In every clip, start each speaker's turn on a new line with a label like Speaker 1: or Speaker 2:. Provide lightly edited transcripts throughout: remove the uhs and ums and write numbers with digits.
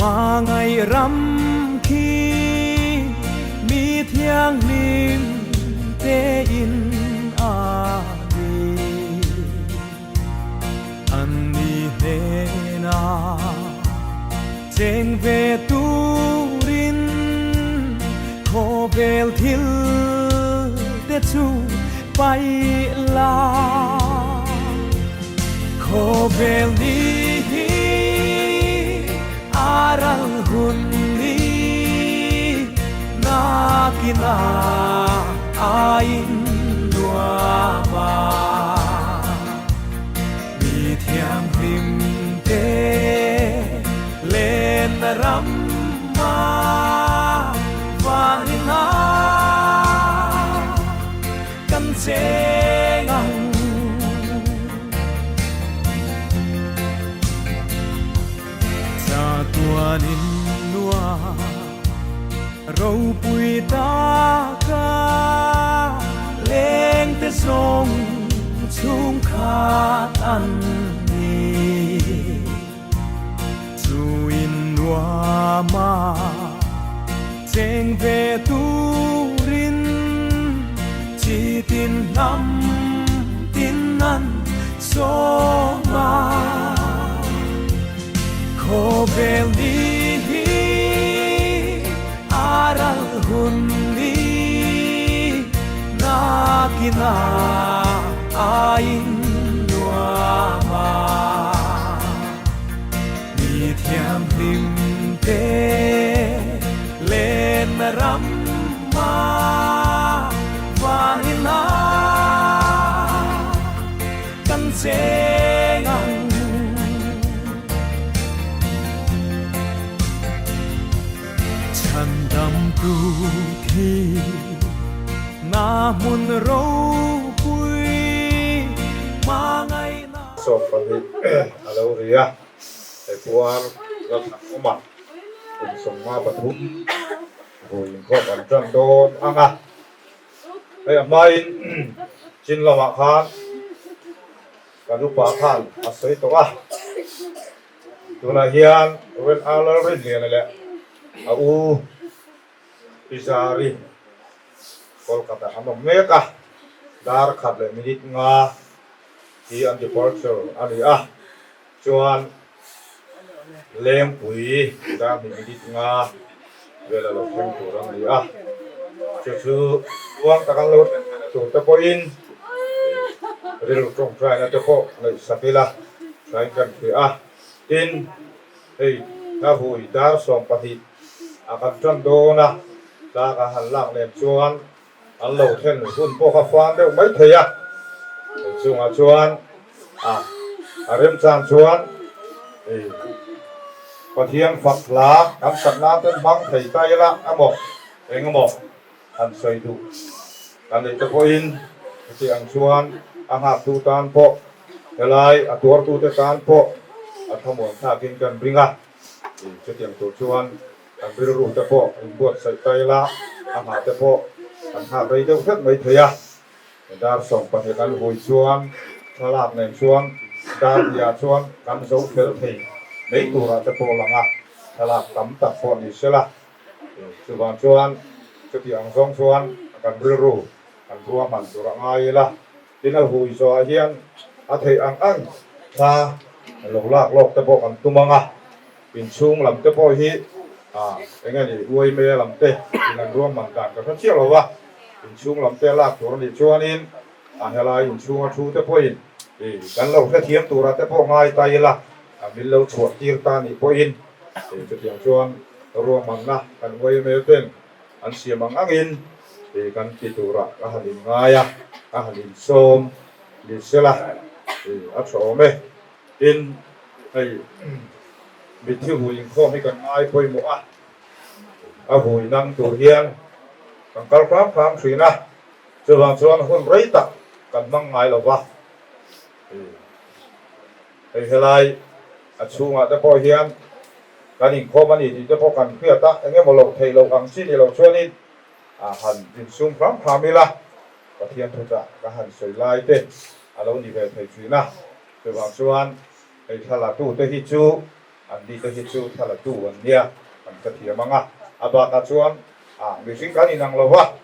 Speaker 1: Hmangaih ram khi mi thianghlim tein a ni. An ni hnenah cheng ve turin khawvel thil te chu paih la. Khawvel ni hi a ral hun ni nakina a in nuam a. Mi thianghlim te lenna ram a van in a kan cheng ang. Chatuan in nuam ropui taka leng te zawng chhungkhat an ni. Chu in nuama cheng ve turin chi tin hnam tin an sawm a. Khawvel ni hi a ral hun ni nakina a in nuam a. Mi thianghlim te lenna ram a vanin a kan cheng ang. Chhandam tu thi na hmun ropui hmangaihna.
Speaker 2: 20 a lo ri a, he puar ram ang awm a, kum 53 vui inkhawm an tan dawn ang a. Hei a hmain chin lamah khan ka nupa khan a sawi tawh a, tunah hian Ren Arlal Rinliana leh a u Pi Zari Kolkata an awm mek a, dar khat leh minute nga hi an departure a ni a, chuan Lengpui dar hnih minute nga vel a lo thleng tur an ni a, chu chu tluang tak an lo thlen theihna tur te pawhin rilru tawngtaina te pawh ngaihsak ila thain kan hria a, tin hei hla vui dar 20 a kan tan dawn a, hla kan han lak nen chuan an lo thlen hun pawh kha fan deuh mai thei a, hei chungah chuan a a remchang chuan hei Pathian fak hla kan sak nan ten hmang thei ta ila emaw eng emaw han sawi duh kan neih te pawhin heti ang chuan a nghaktu tan pawh helai a tuartute tan pawh a thlamuan thlakin kan ring a, chutiang tur chuan Kan rilru te pawh inbuatsaih ta ila, a nghah te pawh kan nghak rei deuh hlek mai thei a. Dar 20 kan vui chuan thlalak nen chuan dar hniah chuan kan zo fel thei mai turah te pawh lang a, thlalak tam tak pawh ni sela. Chuvang chuan chuti ang zawng chuan kan rilru kan ruahman tur a ngai ila. Tin a hui zawhah hian a theih ang ang thla lo lak lawk te pawh kan tum ang a. Inchhung lam te pawh hi eng nge ni uaime lam te in an ruahman dan ka hre chiah lo va, inchhung lam te lak tur a nih chuanin a helai inchhunga thu te pawhin kan lo hrethiam tura te pawh ngai ta ila min lo chhuah tir ta nih pawhin chutiang chuan ruahmanna kan uaime ten an siam ang angin kan ti turah ka han inngai a, ka han insawm ni sela a tha awm e. Tin, hei mitthi hui inkhawm hi kan ngai pawimawh a, a hui nang tur hian kan kal hram hram thin a, chuvang chuan hun rei tak kan hmang ngai lo va. Hei helai a chhungah te pawh hian kan inkhawm a ni tih te pawh kan hriat a, eng emaw loh theih loh ang chi ni lo chuanin a han insum hram hram ila, Pathian thuchah ka han sawi lai te a lo ni ve thei thin a. Chuvang chuan hei thla la tute hi chu An ni te hi chu thla la tu an nia, an ka thiam ang a. A bakah chuan ah mihring kan inang lo va,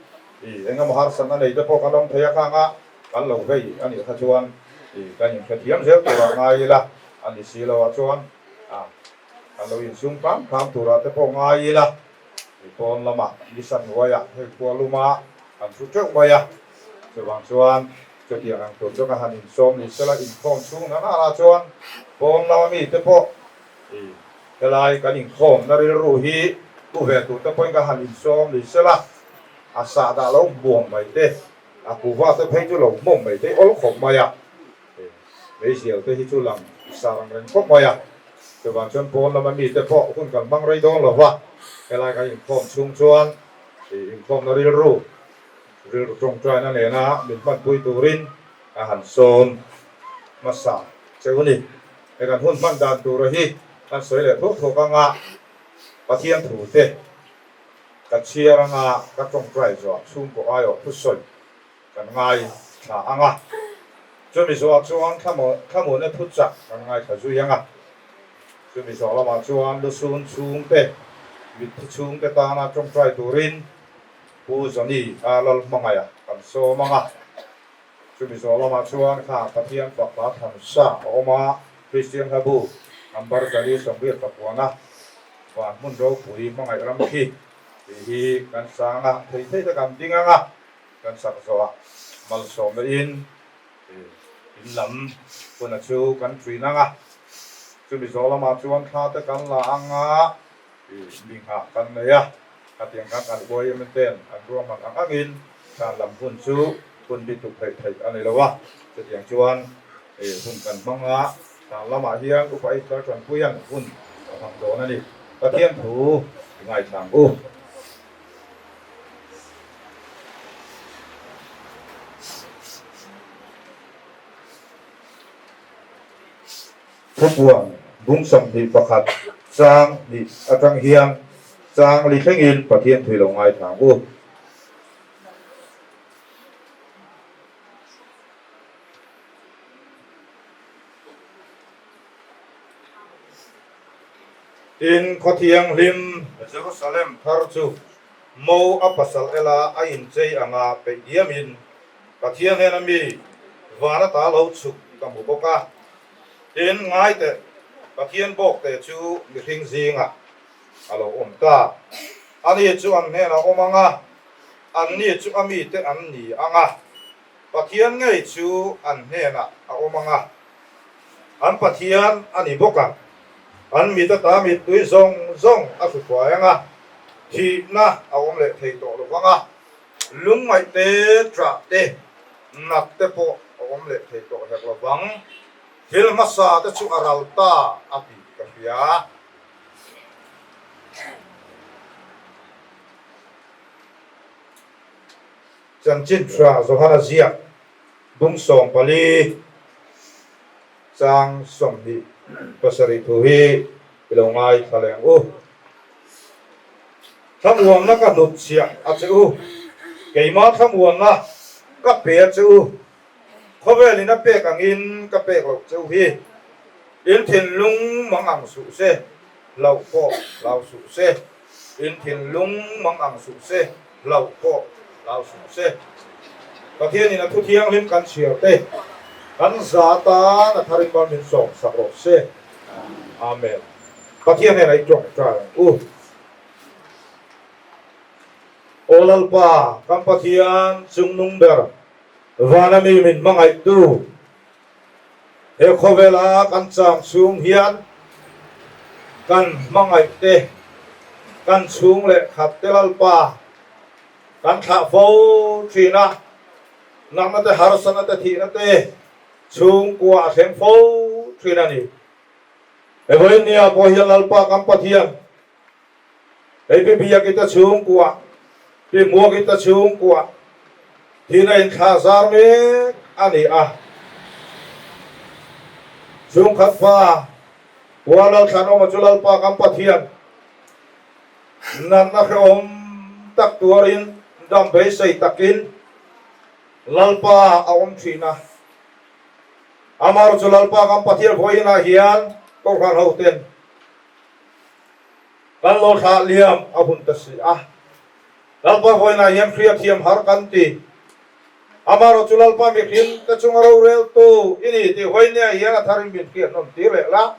Speaker 2: ih eng emaw harsatna nei te pawh kan awm thei a khang a, kan lo vei a nih kha chuan ih kan inhrethiam zel turah ngai ila, a ni si lo ah chuan ah kan lo insum kham kham turah te pawh ngai ila, ih pawn lamah ni san hnuaiah hei khua luma kan thu teuh mai a, chuvang chuan Chutiang ang tur chu ka han insawm ni sela, inkhawm chhung na nana chuan pawn lama mite pawh i helai kan inkhawmna rilru hi pu ve tur te pawhin ka han insawm ni sela, a sahdah lo hmuam mai te, a kuva te phei chu lo hmawm mai te awl khawp mai a, meizial te hi chu lang sar ang reng khawp mai a, chuvang chuan pawn lama mite pawh hun kan hmang rei dawn lova, helai kan inkhawm chhung chuan i inkhawmna rilru Rilru tawngtaina nena min hmanpui turin a han sawm hmasa cheu a ni. He kan hun hman dan tura hi kan sawi leh thuak thuak anga Pathian thute ka chhiar anga ka tawngtai zawh chhungkaw aiawh thusawi kan ngai thla anga chumi zawhah chuan thlamuhna thuchah kan ngaithla zui anga chumi zawh lamah chuan lusun chhungte mitthi chhungte tana tawngtai turin Pu Johnny a lal hmangaih a kan sawm ang a, chumi zawh lamah chuan kha Pathian fak hla tham sa a awm a, Kristian hla bu number Jali 80 pakuana van hmun ropui hmangaih ram khi tih hi kan sang a, thei thei te kan ding ang a, kan sak zawhah malsawmna in in lam huna chu kan ṭin ang a, chumi zawh lamah chuan thla te kan la ang a. Minghah kan nei a, khatiang khan kan YMA ten an ruahman ang angin thlan lam hun chu hun bi tuk theih theih a ni lo a, chutiang chuan hun kan hmang a, thlan lamah hian Upa Israel Tanpuia'n hun a hmang dawn a ni. Pathian thu i ngaithla ang u. Thupuan bung 21 chang hnih atang hian chang li thlengin Pathian thui lo ngaithla ang u. Tin, khaw thianghlim Jerusalem thar chu mo a pasal ela a inchei anga peih diamin Pathian hnena mi van ata lo chhuk ka hmu bawk a. Tin, ngai teh, Pathian bawkte chu mihring zingah a lo awm ta. Ani chu an hnenah awm ang a, anni chu a mite an ni ang a, Pathian ngei chu an hnenah a awm ang a, an Pathian a ni bawk ang. An mit ata mittui zawng zawng a hru thuai ang a, thihna a awm leh thei tawh lo vang a, Lungngaih te, ṭah te, nat te pawh a awm leh thei tawh hek lo vang. Thil hmasa te chu a ral ta a tih ka hria. Chanchin ṭha Johana ziak bung 14 chang 27 thu hi i lo ngaithla leh ang u. Thlamuanna ka hnutchhiah a che u, keimah thlamuanna ka pe a che u, khawvelin a pek angin ka pek loh che u hi, in thinlung mang ang suh se, hlauh pawh hlau suh se, in thinlung mang ang suh se, hlauh pawh hlau suh se. Pathianin a thu thianghlim kan chhiar te, kan za tan a tharin mal min sawm sak rawh se. Amen. Pathian nen a i tawngtai ang u. Aw Lalpa, kan Pathian chungnung ber, vana mi min hmangaihtu, he khawvela kan cham chhung hian kan hmangaihte, kan chhung leh khatte Lalpa kan thlah fo thin a, natna te, harsatna te, thihna te chhungkua a thleng fo thin a ni. Evoinia pawh hian Lalpa kan Pathian, Hei pi Biaki te chhungkua, pi Hmuaki te chhungkua thihna inthlah zar mek a ni a. Chhungkhat pa Kua Lalthlanawma chu Lalpa kan Pathian natna hrehawm tak tuarin dam beisei takin Lalpa a awm thin a. Amaherawhchu Lalpa kan Pathian vawiinah hian Kohhran hoten. Kan lo thlah liam a hun ta si a. Lalpa vawiinah hian hriathiam har kan ti. Amaherawhchu Lalpa mihring te chunga roreltu i ni tih vawinia hian a tharin min hriatnawn tir leh la.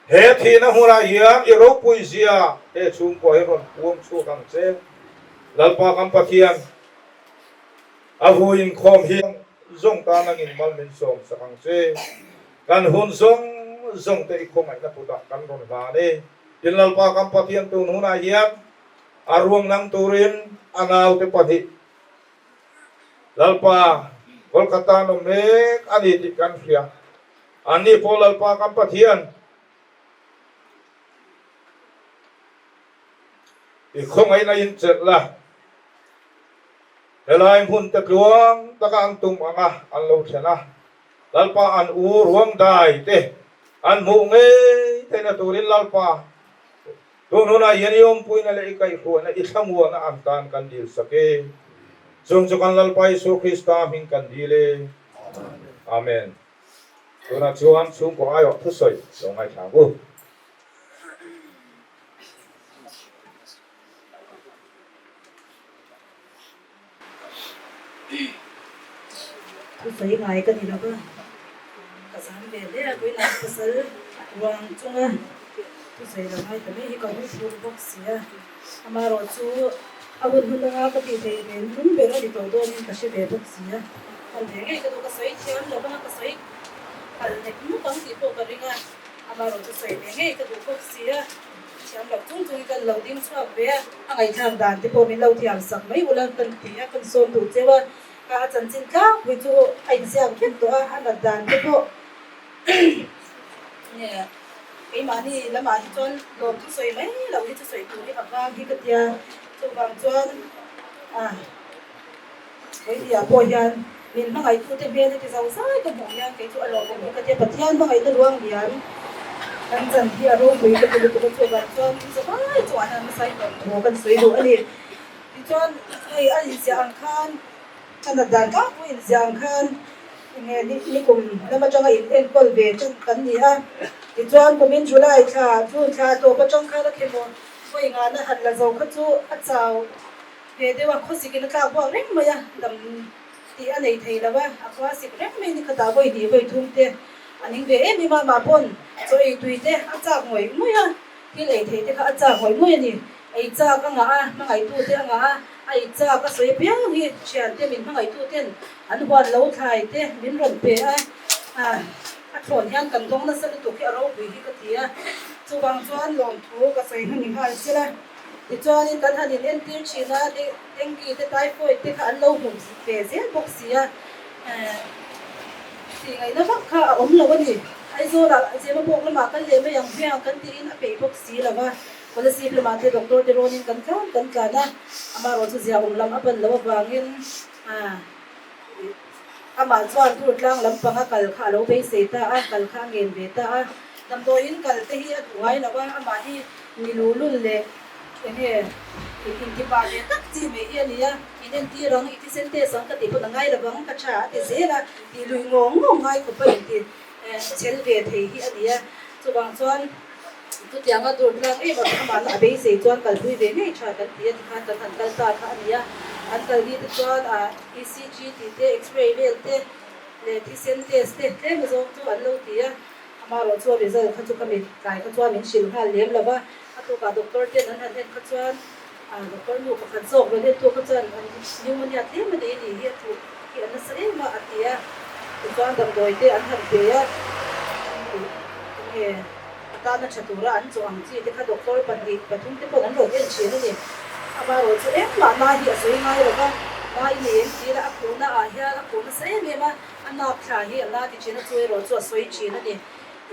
Speaker 2: He thihna hmunah hian i ropui zia he chhungkua hi rawn puang chhuak ang che. Lalpa kan Pathian, a vui inkhawm hi zawng tan angin mal min sawm sak ang che. Kan hun zawng zawng te i khawngaihna kutah kan rawn hlan e. Tin Lalpa kan Pathian tun hunah hian a ruang nang turin a naute pahnih Lalpa Kolkata an awm mek a ni tih kan hria. Anni pawh Lalpa kan Pathian i khawngaihna in chelh la, helai hmun te tluang taka an tum anga an lo thlen a, Lalpa an u ruang dai te an hmuh ngei theihna turin Lalpa tun hunah hian i awmpuina leh i kaihhruaina i thlamuana an tan kan dil sak e. Chung chu kan Lalpa Isua Krista hming kan dil e. Amen. Tunah chuan chhungkaw aiawh thusawi lo ngaithla ang u.
Speaker 3: Thusawi ngai ka ni lo va, ka zam ve hle a, tuinah pasal ruang chunga thusawi lo ngai ta mai hi ka hui phur bawk si a, amaherawh chu a hun hun anga ka tih theih ve hnung ber a ni tawh dawnin ka hre ve bawk si a, hman ve ngei ka duh, ka sawi thiam lo va, ka sawi kal nek nuk ang tih pawh ka ring a, amaherawh chu sawi ve ngei ka duh bawk si a. Thiam loh chung chungin kan lo ding chhuak ve a, a ngaihthlak dan te pawh min lo thiam sak mai ula kan ti a, kan sawm duh cheu a, a chanchin tlangpui chu a inziak vek tawh a, a nat dan te pawh nge keimahni lamah hi chuan lawm chu sawi mai lo hi chu sawi tur hi a vang hi ka tia, chuvang chuan a Vawinia pawh hian min hmangaihtute hmel heti zo zai ka hmuh hian kei chu a lawmawm hi ka tia, Pathian hmangaihna luang lian kan chan hi a ropui ka ti lutuk a, chuvang chuan min zavai chungah hian hmasa in lawm thu kan sawi duh a ni. Tichuan hei a inziah ang khan a nat dan tlangpui inziah ang khan enge nikum lam atanga in enkawl ve tan kan ni a, tichuan kumin July thla June thla tawp atang khan a themaw vawi ngana han la zo kha chu a chau Ve deuh a, khawsik in a tlak buak reng mai a, dam tih a nei thei lo a, a khua sik reng mai a ni khatah vawi hnih vawi thum te a ning ve em em a, amah pawn chaw ei tui te a chak ngawih ngawih a, thil ei thei te kha a chak ngawih ngawih a ni, ei chak a ngah a, hmangaihtu te a ngah a, a ei chak a sawi apiang hi thian te min hmangaihtu ten an huan lo thlai te min rawn pe a, a thlawn hian kan dawng nasa lutuk hi a ropui hi ka ti a, chuvang chuan lawmthu ka sawi hnu ni nghal sela. Tichuanin kan han in entir thin a, dengue te typhoid te kha an lo hmu ve zel bawk si a, tih ngaihna vak kha a awm lo a ni. Aizawlah Zemabawk lamah kal leh mai ang hmiang kan tiin a peih bawk si lo va, Kolasib lamah te doctor te rawnin kan tlan kan tlan a, amaherawh chu ziaawm lam a ban loh avangin amah chuan Durtlang lampanga kal kha a lo beisei ta a, kal kha a ngen ve ta a. Damdawiin kal te hi a duh ngai lo a, amah hi Mi luhlul leh enge intipa ve tak chi mai hi a ni a, in entir ang, i thisen test ang ka tih pawn a ngai lovang, ka tha a ti zel a, tih lui ngawng ngawng ngai khawp a inti chhel ve thei hi a ni a, chuvang chuan chutianga dur tlang em avang amahna a beisei chuan kalpui ve ngei tha kan ti a tikhan kan han kal ta kha a ni a, an kal ni te chuan ECG tih te, X-ray vel te leh thisen test te tlem azawng chu an lo ti a. Amaherawh chu result kha chu ka mit tlai kha chuan min hrilh nghal lem lo va, a tukah doctor ten an han en kha chuan doctor nu pakhat zawk rawn entu kha chuan pneumonia tlem a nei a nih hi a thuh hi a nasa em a a ti a, tichuan damdawi te an han pe a, enge a tana tha tura an chawh ang chi te kha doctor pahnih pathum te pawh an rawn en thin a ni. Amaherawh chu engmah na hi a sawi ngai lo va, na i nei em ti la a khuhna ah hian a khuh nasa em em a, A nak thla hi a la ti thin a, chu erawh chu a sawi thin a ni.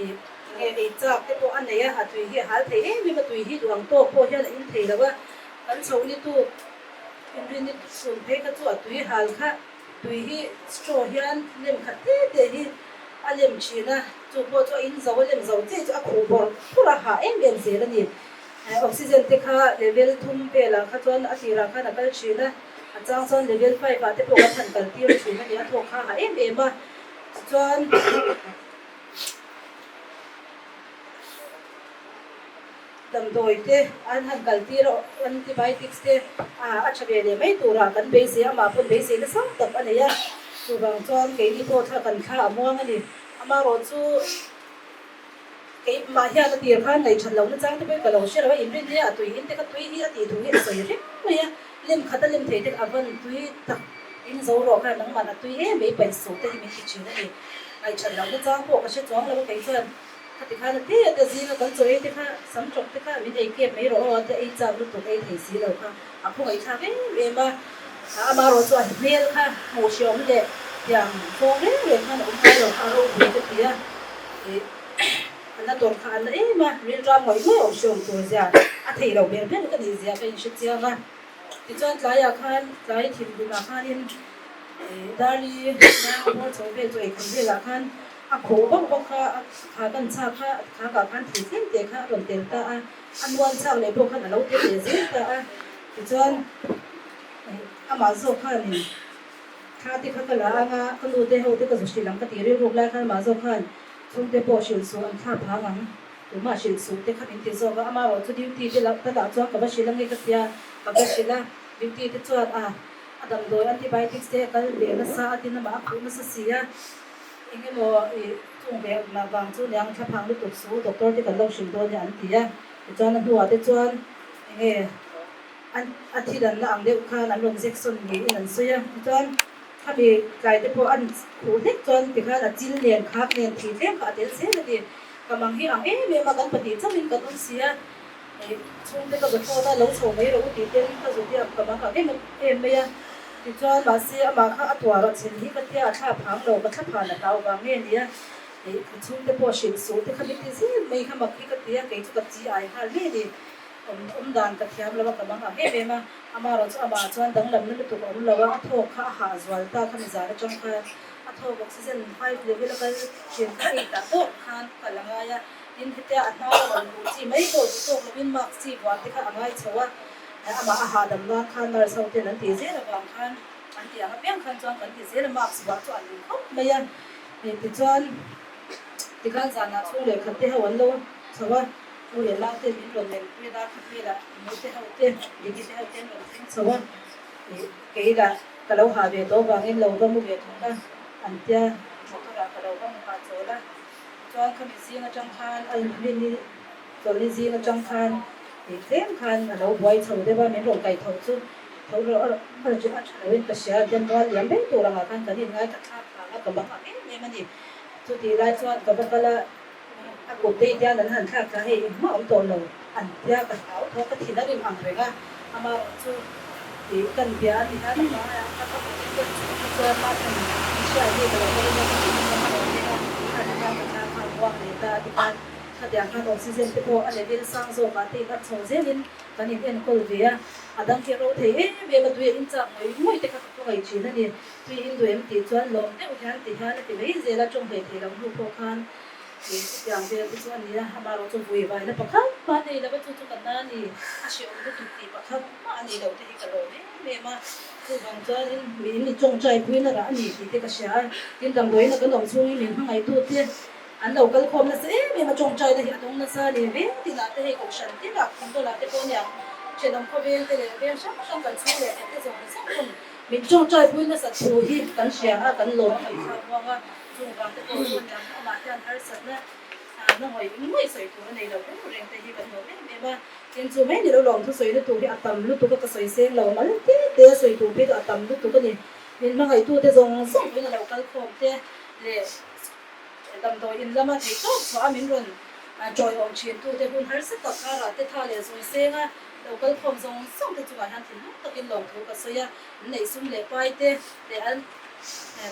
Speaker 3: Ih, nge ei chak te pawh a nei a, a tui hi a hal thei em em a, tui hi duh ang tawk pawh hian a in thei lo a. Kan chho ni tu inrin ni chhun phei kha chu a tui hal kha, tui hi straw hian lem khat te te hi a lem thin a, chu pawh chu a in zo a lem zo chiah chu a khuh bawrh bawrh a, hah em em zel a ni. Oxygen te kha level thum velah kha chuan a tirah khan a kal thin a. A chang chuan level 5 ah te pawh kan han kal tir thin a ni, a thawk kha ha em em a, tichuan Damdawi te an han kal tir a, antibiotics te a tha ve leh mai turah kan beisei a, amah pawn beisei nasa tak a nei a, chuvang chuan keini pawh thla kan thla a muang a ni. Amaherawhchu keimah hian a tir khan ngaihthat lohna chang te pawhin ka lo hre lo a, inrin nia a tui in te kha tui hi a tih thu hi a sawi reng mai a, lem khat a lem thei te kha a van tui tak in zo rawh khan nangmah a tui em mai paih suh te hi min ti thin a ni. Ngaihthat lohna chang pawh ka hre chuang lo a kei chuan. Khati khan a te a zinga kan chaw ei te kha sam tawp te kha min ei kep mai rawh aw a tia ei chak lutuk ei thei si lo kha a khawngaih thlak em em a, amaherawh chu a hmel kha hmuh hreawm leh tiang fawng reng reng khan a awm ngai lo kha a ropui ka ti a, ih a na tawrh kha a na em a, rilram ngawih ngawih awm hreawm tur zia a thei lo ber ber ka nih zia ka inhre chiang a, tichuan tlaiah khan tlai thinlungah khanin ih Darli dar bawr chho vel chu eikham velah khan. A khuh vak vak kha, a kha kan chhak kha, a kha kah khan thil tlem teh kha a rawn tel ta a, a nuan chhak leh pawh khan a lo tel leh zel ta a, tichuan amah zawk khanin thla te kha ka la ang a, ka nu te ho te ka zu hrilh ang ka tih rilruk lai khan amah zawk khan chhungte pawh hrilh suh an thla phang ang, tumah hrilh suh te kha min ti zawk a, amah erawh chu duty te lah ta lah chuan ka va hrilh ange ka tia, ka va hrilh a, duty te chuan a a damdawi antibiotics te a kal ve nasa a tin amah a khuh nasa si a. Eng emaw i chung ve mah vang chu niang thlaphang lutuk su doctor te kan lo hrilh dawn nia an ti a, tichuan a hnuah te chuan eng nge an a thi danna ang deuh khan an rawn injection niin an sawi a, tichuan khami tlai te pawh an khuh hlek chuan tikhan a chil nen khak nen thi tlem kha a tel zel a ni, ka mang hi ang em em a kan pahnih chauhin kan awm si a, Chhungte ka zawt a, lo chho mai rawh u tih ten ka zawt hi ka bang ang em em mai a. Tichuan mahse amah kha a tuar a chhel hi ka tia a thla phang lo, ka thla phan a hlau vang nge nia. Ih ka chhungte pawh hrilh suh te kha min ti zel mai kha mak hi ka ti a, kei chu ka chi ai nghal mai a ni. Awm awm dan ka thiam lo a, ka bang ang em em a. Amaherawh chu amah chuan danglamna lutuk a awm lo a, a thawk kha a hah zual ta kha mizan atang khan a thawk oxygen 5 level a kal thin kha 8 ah pawh khan kal a ngai a. Tin, hetia a hnar a rawn luh chi mai pawh duh tawk lovin mask chi buah te kha a ngai chho a, amah a hahdam nan khan nurse ho ten an tih zel avang khan an tih ang apiang khan chuan kan ti zel a, mask buah chu a lung khawp mai a. Tichuan, tikhan zanah chhung leh khat te ho an lo chho a, u leh nau te min rawn lenpui a, darkhat velah nu te ho te, Diki te ho te an rawn thleng chho a, kei lah ka lo hah ve tawh avangin lo va mu ve thung a, an tia motor ah ka lo va mu hahchawl a. Chuan khami zing atang khan a rinni chawlhni zing atang khan ih tlem khan a lo buai chho deuh a, min rawn kaih tho chu tho rawh a a tha loin ka hria a, tian mual liam ber tur angah khan kan inngai ka thlak vang a ka bang ang em em a ni. Chutih lai chuan ka va kal a, a kut te hian an han thlak thla hei engmah awm tawh lo an tia ka hlau tho ka thin a rim ang reng a, amaherawh chu ih kan bia a ni hian a hma a ka kut in ka chhung te chuan ma than i hria hi ka lo va ring a ka tih chuan a rawn thleng a, kha ti khan ka thla kha a buak leh ta a ti khan khatiang khan oxygen te pawh a level sang zawk ah te in up chho zel in kan in enkawl ve a, a dang hi a ro thei em em a tui a in chak ngawih ngawih te kha ka khawngaih thin a ni, tui in duh em tih chuan lawm deuh hian ti hian a ti mai zel a tawng hlei thei lo hnu pawh khan. Ih chutiang vel te chu a ni a, amaherawh chu vui vaina pakhat mah a nei lo va, chu chu ka na a ni, a hrehawm lutuk tih pakhat mah a nei lo te hi ka lawm em em a, chuvang chuanin min i tawngtai puina rah a ni tih te ka hria a, tin damdawiin a kan awm chhungin min hmangaihtu te an lo kal khawm nasa em em a, tawngtaina hi a dawng nasa a ni, veng tinah te hei kohhran tinah Khumtawlah te pawh nia thenawm khawveng te leh veng hrang hrang kan chhung leh khat te zawng zawng pawn min tawngtai pui nasa thu hi kan hria a, kan lawm a kan thlak ruang a. Chung vang te pawh chuan niang amah hian harsatna na ngawih ngawih sawi tur a nei lo reng reng te hi kan lawm em em a. Tin chu mai ni lo lawm thusawi na tur hi a tam lutuk a ka sawi seng lo mal te te a sawi tur phei chu a tam lutuk a ni. Min hmangaihtu te zawng zawng in a lo kal khawm te leh damdawi in lama thei tawp chhuah a min rawn tawiawm thin tu te hun harsa tak karah te tha leh zawi seng a lo kal khawm zawng zawng te chungah hian thinlung takin lawmthu ka sawi a. An neih sum leh pai te leh an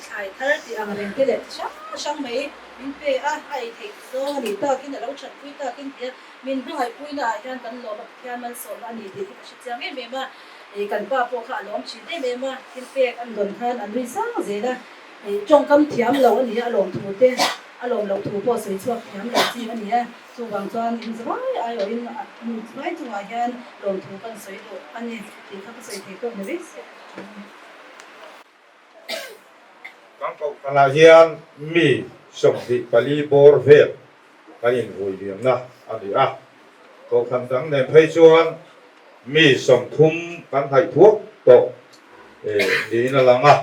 Speaker 3: thlai thar tih ang reng te leh chi hrang hrang mai min pe a, a ei theih zawng a nih takin a lo that pui takin tia min hmangaih puina ah hian kan lawm a, Pathian malsawmna a ni tih hi ka hre chiang em em a, ih kan pa pawh kha a lawm thin em em a, thil pek an dawn khan a nui sang zel a, ih tawngkam thiam lo a ni a, a lawm thu te a lawm loh thu pawh sawi chhuak thiam lo chi a ni a, chuvang chuan in zavai aiawhin nu chuvai chungah hian lawmthu kan sawi duh a ni tih kha ka sawi thei tawk ni vek se.
Speaker 2: Kan kohhranah hian mi 24 bawr vel kan invui liamna a ni a. Kohhran dang nen phei chuan mi 30 kan hnaih thuak tawh niin a lang a.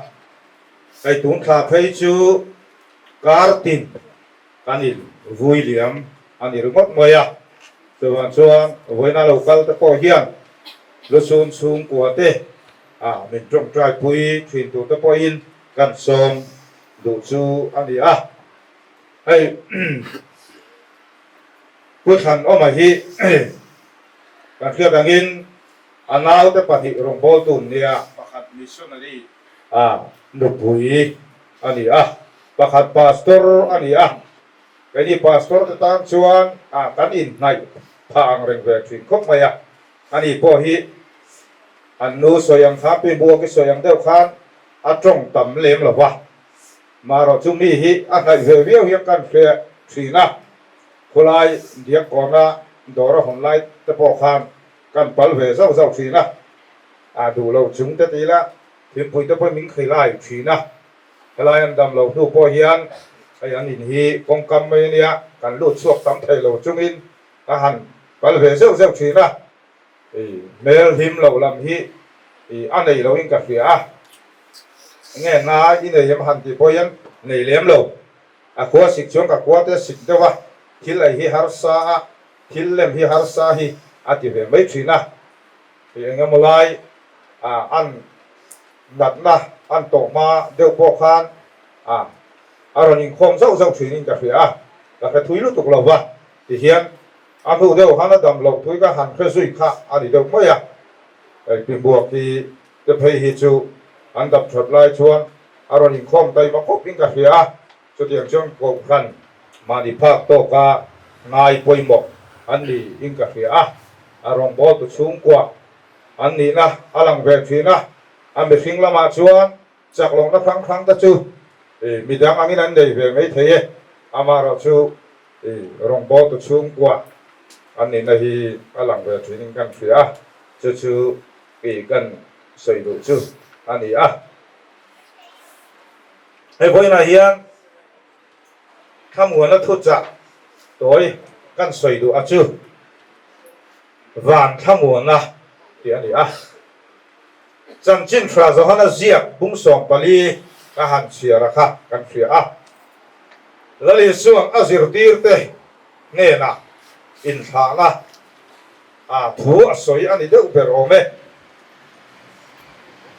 Speaker 2: Hei tun thla phei chu kar tin kan in vui liam a ni ringawt mai a. Chuvang chuan vawiina lo kal te pawh hian lusun chhungkua te a min tawngtai pui thin tur te pawhin kan sawm duh chu a ni a. Hei Pu Thlanawma hi kan hriat angin a naute pahnih rawngbawltu nia pakhat missionary a nupui a ni a, pakhat pastor a ni a. Keini pastor te tan chuan a kan inhnaih phah ang reng ve thin khawp mai a. Ani pawh hi an nu sawi ang khan, Pi Buaki sawi ang deuh khan a tawng tam lem lo va. Marawh chu mi hi a hnaih ve viau hian kan hre thin a, khulai diak kawna dawr a hawn lai te pawh khan kan pal ve zauh zauh thin a, a duh lo chung te tih lah thingpui te pawhin min khilai thin a, helai an dam lo hnu pawh hian hei an in hi kawngkam mai ania kan lut chhuak tam thei lo chungin ka han pal ve zeuh zeuh thin a, hmel hlim loh lam hi a nei loin ka hria a. Nge na i nei em han tih pawh hian nei lem lo. A khua sik chuan ka khua te sik deuh a, thil ei hi harsa a, thil lem hi harsa hi a ti ve mai thin a. Hei eng emaw lai an natna an tawh hma deuh pawh khan a rawn inkhawm zauh zauh thinin ka hria a, ka hre thui lutuk lo va ti hian a hnu deuh han a dam loh thui ka han hre zui kha a ni deuh mai a. Hei Pi Buak hi Te phei hi chu an dap that lai chuan a rawn inkhawm taima khawp in ka hria a, chutiang chuan Kohhran mahni phak tawka ngai pawimawh an ni in ka hria a, a rawngbawltu chhungkua an nihna a lang ve thin a, a mihring lamah chuan chak lohna hrang hrang te chu midang angin an nei ve mai thei e, amaherawhchu rawngbawltu chhungkua an nihna hi a lang ve thin in kan hria a, chu chu Tih kan sawi duh chu a ni a. Hei vawiinah hian thlamuana thuchah tawi kan sawi duh a chu van thlamuana tih a ni a. Chanchin Hra Johana ziak bung 14 ka han chhiar a kha kan hria a. Lal Isuang a zirtirte hnenah inthlahna A thu a sawi a ni deuh ber awm e.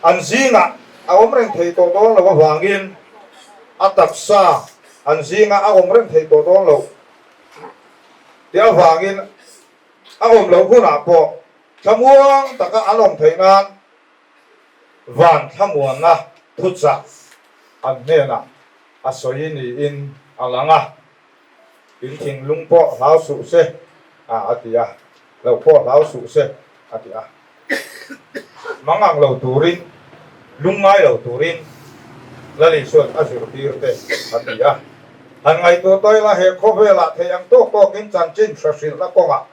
Speaker 2: An zingah a awm reng thei tawh dawn lo avangin a taksa an zingah a awm reng thei tawh dawn lo tih avangin a awm loh hunah pawh thlamuang taka an awm theih nan van thlamuanna thuchah an hnenah a sawi niin a lang a. In thinlung pawh hlau suh se, a a ti a, lo pawh hlau suh se, a ti a. Mang ang lo turin, lung ngai lo turin Lal Isua'n a zirtir te a ti a. Han ngaihtuah tawi la, he khawvelah thei ang tawk tawkin chanchin hre hrilhna kawngah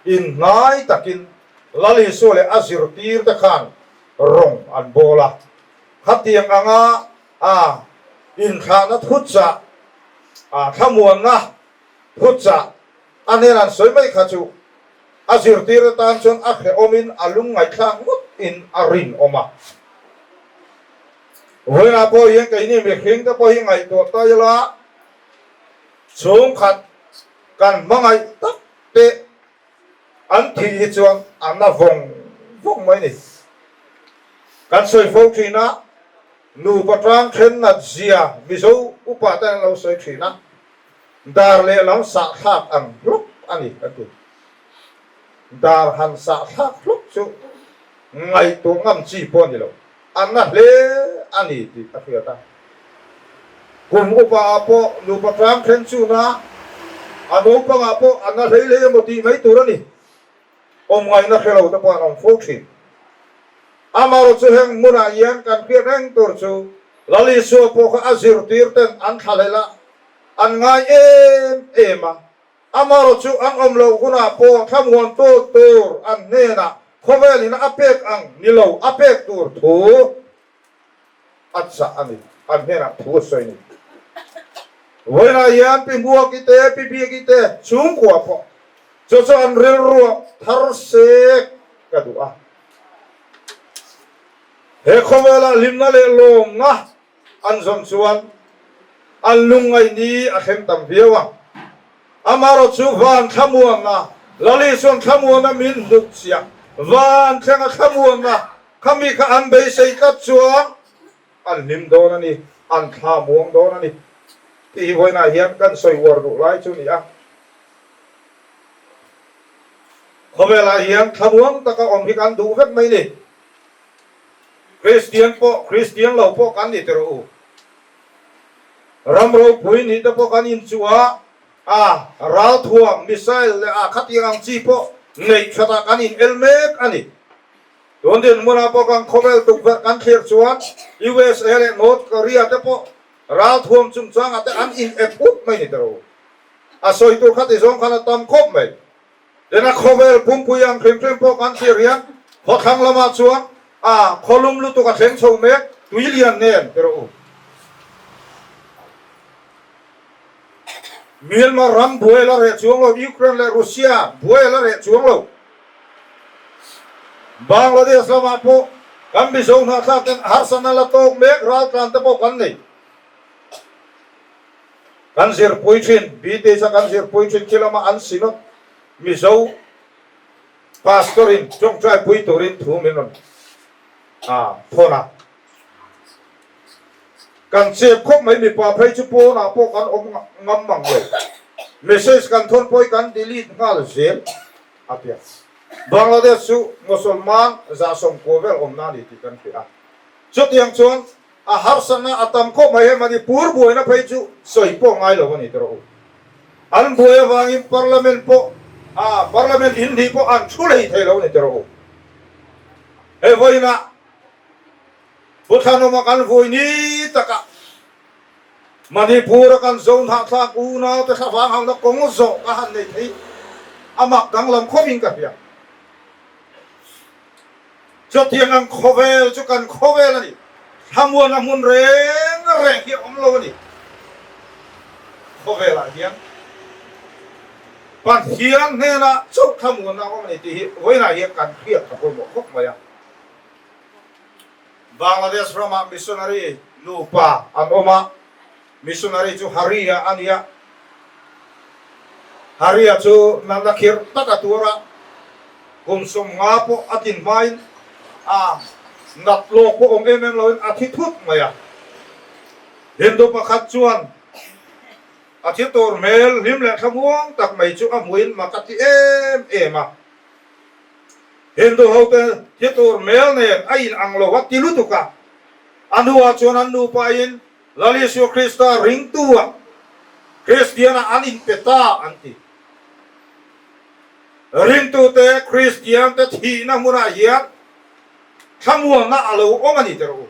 Speaker 2: inhnai takin Lal Isua leh a zirtir te khan rawng an bawl a. Khatiang anga a inthlahna thuchah, a thlamuanna thuchah a hnen an sawi mai kha chu a zirtir atan chuan a hrehawmin a lungngaihthlak ngawt in a rinawm a. Vawiinah pawh hian keini mihring te pawh hi ngaihtuah ta ila chhungkhat kan hmangaih tak te an thih hi chuan a na vawng vawng mai ni. Kan sawi fo thin a, Nupa tang then nat zia Mizo upa ten an lo sawi thin a, dar lehlam sah thlak ang hlawk a ni kan ti. Dar han sah thlak hlawk chu ngaihtuah ngam chi pawh a ni lo, a na hle a ni tih a hriat a. Kum upa ah pawh nupa tang then chuna a naupang ah pawh a na hlei hlei emaw tih mai tur a ni. Awm ngaihna hre lo te pawh an awm fo thin. Amaherawh chu heng hmunah hian kan hriat reng tur chu Lal Isua pawh kha a zirtir ten an thlahlel a, an ngai em em a. Amaherawh chu an awm loh hunah pawh thlamuan tur tur an hnenah khawvel in a pek ang ni lo a pek tur thu a chah a ni, an hnenah thu a sawi a ni. Vawiinah hian Pi Hmuaki te, Pi Biaki te chhungkua pawh. Chu chu an rilruah thar sek ka duh a. He khawvelah hlimna leh lawmna an zawn chuan an lungngaih ni a thleng tam viau ang. Amaherawh chu van thlamuanna, Lali chuan thlamuanna min hnut chiah, van thlenga thlamuanna khami kha an beisei tlat chuan an hlim dawn a ni, an thla muang dawn a ni tih hi vawiinah hian kan sawi uar duh lai chu a ni a. Khawvelah hian thlamuang taka awm hi kan duh vek mai ni. Kristian pawh, Kristian lo pawh kan ni ti rawh u. Ram ropui nih te pawh kan inchuh a, a ralthuam, missile leh a khatiang ang chi pawh neih thatah kan in el mek a ni. Tun dinhmunah pawh kan khawvel tukverh kan thlir chuan USA leh North Korea te pawh ralthuam chungchangah te an in ep ut mai ni ta rawh u. A sawi tur kha ti zawng khan a tam khawp mai. Tin a khawvel pumpui ang hrim hrim pawh kan thlir hian khawthlang lamah chuan a khawlum lutuk a thleng chho mek tui lian nen ti rawh u. Myanmar ram buai la reh chuang lo, Ukraine leh Russia buai la reh chuang lo. Bangladesh lamah pawh kan Mizo hnahthlak ten harsatna la tawk mek raltlan te pawh kan nei. Kan zirpui thin, BTH a kan zirpui thin khi lama an Synod Mizo Pastor in tawngtai pui turin thu min rawn thawn a. Kan chep khawp mai mipa phei chu pawnah pawh kan awm ngam mang lo. Message kan thawn pawh hi kan delete nghal zel a tia. Bangladesh chu Mosolman 90% vel awmna a ni tih kan hria a. Chutiang chuan a harsatna a tam khawp mai he Manipur buaina phei chu sawi pawh ngai lo a ni tawh rawh u. An buai avangin Parliament pawh a Parliament inhnih pawh an thu lei thei lo a ni tawh rawh u. Hei vawiinah Pu Thlanawma kan vui ni takah Manipur-a kan zo hnahthlak unaute thlavang hauhna kawng zawh ka han nei thei a mak danglam khawpin ka hria. Chutiang ang khawvel chu kan khawvel a ni. Thlamuana hmun reng reng hi a awm lo a ni. Khawvelah hian Pathian hnenah chauh thlamuanna a awm a ni tih hi vawiinah hian kan hriat a pawimawh khawp mai a. Bangladesh ramah missionary nupa an awm a, missionary chu Haria a ni a. Haria chu natna khirh tak a tuar a, kum 50 pawh a tin hmain a nat lawk pawh awm em em loin a thi thut mai a. Hindu pakhat chuan a thi tur hmel hlim leh thlamuang tak mai chu a hmuin mak a ti em em a. Hindu hote thi tur hmel nen a in ang lo a ti lutuk a, a hnuah chuan an nupain Lal Isua Krista ringtu ah Kristian ah an inpe ta an ti. Ringtute Kristian te thihna hmunah hian thlamuanna a lo awm a ni teh rawh u.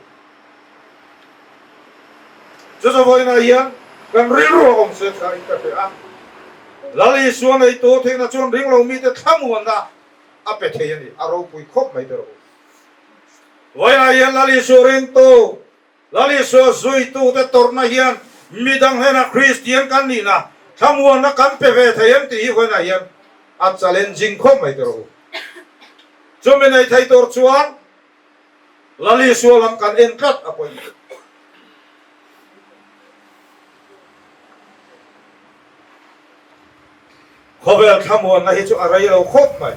Speaker 2: Chu chawvawiinah hian kan rilru a awm se tha in ka hria a. Lal Isua neitu thihna chuan ringlo mite thlamuanna a pe thei a ni, a ropui khawp mai teh rawh u. Vawiinah hian Lal Isua ringtu, Lal Isua zuitute tawrhna hian midang hnenah Kristian kan nihna thlamuanna kan pe ve thei em tih hi vawiinah hian a challenging khawp mai teh rawh u. Chumi nei thei tur chuan Lal Isua lam kan en tlat a pawimawh. Khawvel thlamuanna hi chu a rei lo khawp mai.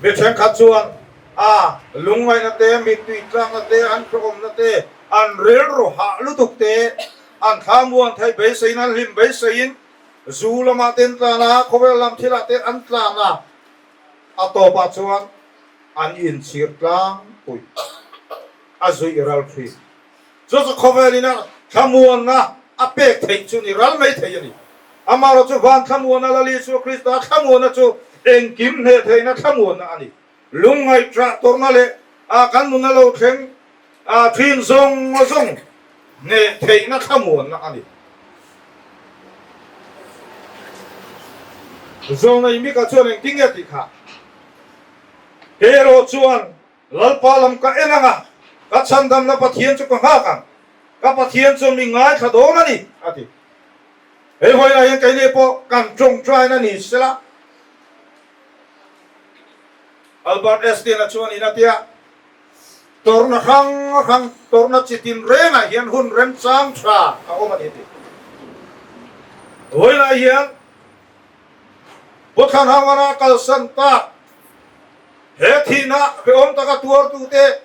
Speaker 2: Mi thenkhat chuan a lungngaihna te, mittui tlakna te, an hlawhawmna te, an rilru hah lutuk te, an thlamuan theih beiseiin, an hlim beiseiin zu lamah te an tlan a, khawvel lam thilah te an tlan a, a tawpah chuan an inchhir tlangpui a zuih ral thin. Chu chu khawvelin a thlamuanna a pek theih chu ni ral mai thei a ni. Amaherawh chu van thlamuanna Lal Isua Krista thlamuanna chu engkim hneh theihna thlamuanna a ni. Lungngaih ṭah tawrhna leh a kan nuna lo thleng a ṭhin zawng zawng hneh theihna thlamuanna a ni. Zawnei Mika chuan engtin nge tih kha? Kei erawh chuan Lalpa lam ka en ang a, ka chhandamna Pathian chu ka nghak ang, ka Pathian chuan mi ngaithla dawn a ni, a ti. Hei vawiinah hian keini pawh kan tawngtaina ni sela. Albert Einstein-a chuan in a ti a, Tawrhna hrang hrang, tawrhna chi tin rengah hian hun remchang tha a awm a ni a ti. Vawiinah hian Bawthlan Hangana kalsan tak he thihna hrehawm taka tuartute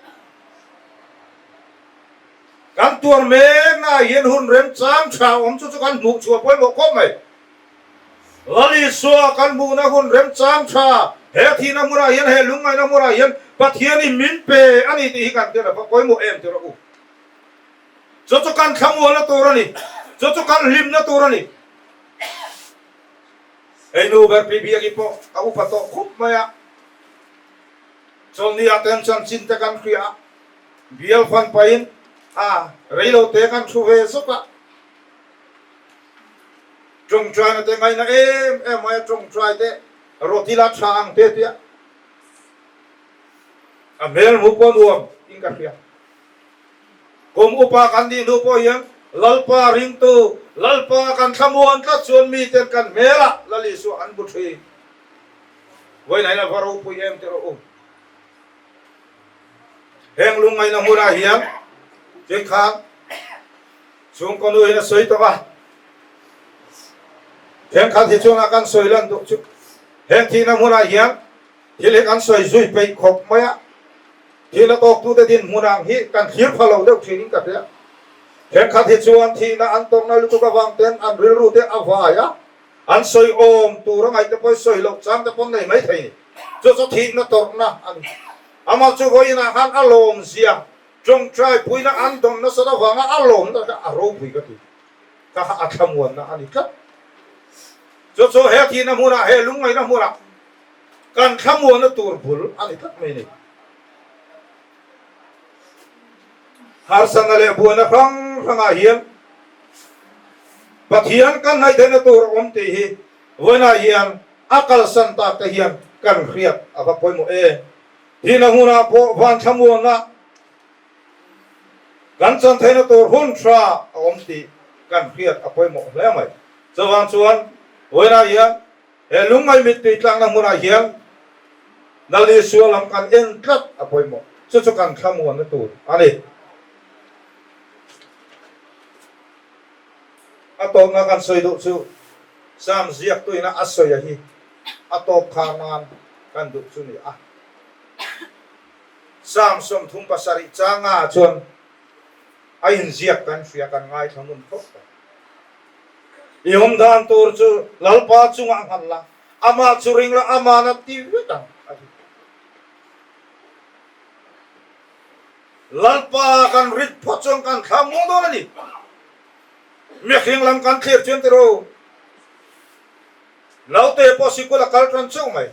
Speaker 2: kan tuar meknaah hian hun remchang tha awm chu chu kan hmuh chhuah pawimawh khawp mai. Lal Isua kan hmuhna hun remchang tha he thihna hmunah hian, he lungngaihna hmunah hian Pathianin min pe a ni tih hi kan hriat a va pawimawh em tir a u. Chu chu kan thlamualna tur a ni, chu chu kan hlimna tur a ni. Hei nu ber pi Biaki pawh a upa tawh khup mai a, chawlhni ah ten chanchin te kan hria a, bial fan pahin a reilote kan thu ve zawk a. Tawngtaina te ngaina em em mai a, tawngtai te roti la tha ang te tia a hmel hmuh pawh nuam in ka hria. Kum upa kan nih hnu pawh hian Lalpa ringtu, Lalpa kan thlamuan tlat chuan miten kan hmelah Lal Isua an bu thin. Vawiin a va ropui em teh rawh u. Heng lungngaihna hmunah hian thenkhat Chhungkaw nu in a sawi tawh a, thenkhat hi chuan a kan sawi lan duh chu heng thihna hmunah hian thil hi kan sawi zui peih khawp mai a, thihna tawktute dinhmun ang hi kan thlir pha lo deuh thin in ka hria. Thenkhat hi chuan thihna an tawrhna lutuk avang ten an rilru te a vai a, an sawi awm tur a ngaih te pawh sawi loh chang te pawh nei mai thei ni. Chu chu thihna tawrhna a ni. Amah chu vawiinah khan a lawmzia Tawngtai puina an dawn nasat avanga a lawmna kha a ropui ka ti. Kha kha a thlamuanna a ni tlat. Chu chu he thihna hmunah, he lungngaihna hmunah kan thlamuanna tur bul a ni tlat mai a ni. Harsatna leh buaina hrang hrangah hian Pathian kan hnaihtheihna tur a awm tih hi vawiinah hian a kalsan tak te hian kan hriat a va pawimawh e. Thihna hunah pawh van thlamuanna kan chan theihna tur hun tha a awm tih kan hriat a pawimawh hle mai. Chuvang chuan vawiinah hian he lungngaih mittui tlakna hmunah hian Lal Isua lam kan en tlat a pawimawh. Chu chu kan thlamuanna tur a ni. A tawpna kan sawi duh chu Psalm ziaktuina a sawi a hi a tawp khar nan kan duh chu ni a. Psalm 37 changa chuan a inziak kan hria kan ngaithla ngun khawp mai. I awm dan tur chu Lalpa chungah nghalh la, amah chu ring la, aman a ti vek ang a ti. Lalpa kan rit phawt chuan kan thla muang dawn a ni. Mihring lam kan thlir chuan tiraw. Naute pawh sikul a kal tan chauh mai.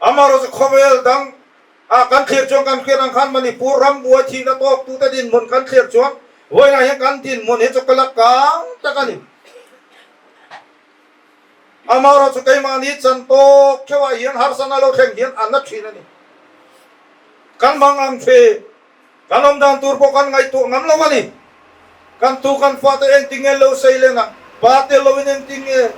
Speaker 2: Amaherawhchu khawvel dang ah kan thlir chuan kan hriat ang khan Manipur ram buai thihna tawk tute dinhmun kan thlir chuan vawiinah hian kan dinhmun hi chu ka la kang tak a ni. Amaherawhchu keimahni chan tawk theuhah hian harsatna lo thleng hian a na thin a ni. Kan hmang ang thin. Kan awm dan tur pawh kan ngaihtuah ngam lo a ni. Kan tu kan fate engtin nge lo sei len a, pa tel loin engtin nge